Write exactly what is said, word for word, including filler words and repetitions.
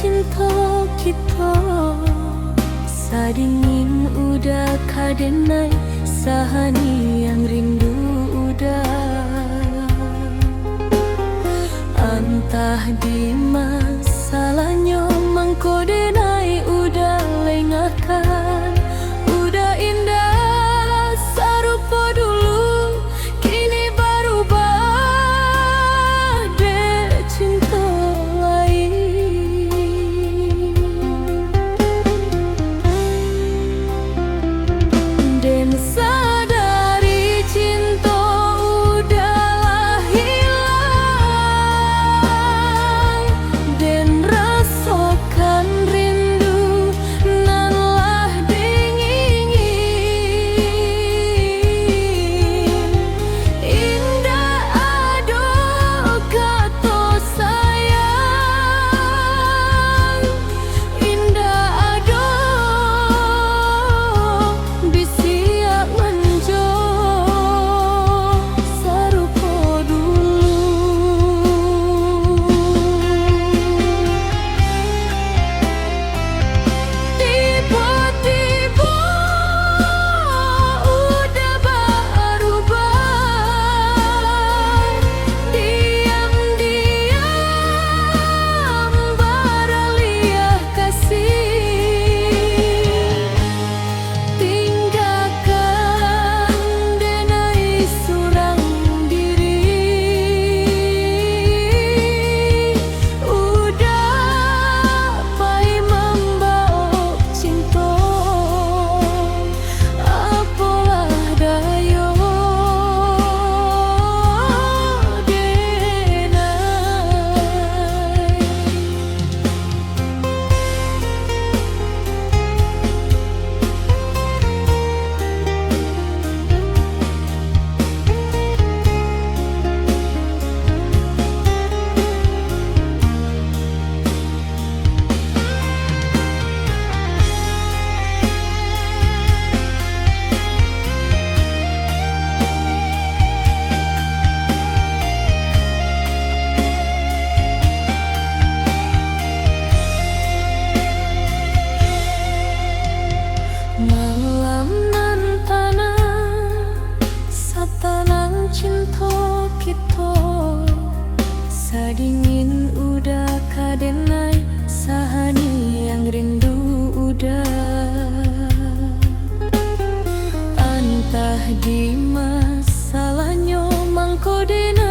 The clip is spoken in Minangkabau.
cinto kito, sadingin uda ka denai, sahaniang rindu uda. Antah di ma salahnyo mangko denai uda lengahkan, uda indak sarupo dulu, kini barubah dek cinto lain. Den sadari cinto uda lah hilang, den rasokan rindu nan lah dingin. Indak ado kato sayang, indak ado bisiak manjo sarupo dulu. Tibo-tibo uda barubah, diam-diam baraliah kasih. Tinggakan denai surang diri, uda pai mambaok cinto, apolah dayo denai. Malam nan tanang, satanang cinto kito, sadingin uda ka denai, sahaniang rindu uda. Antah di ma salahnyo mangko denai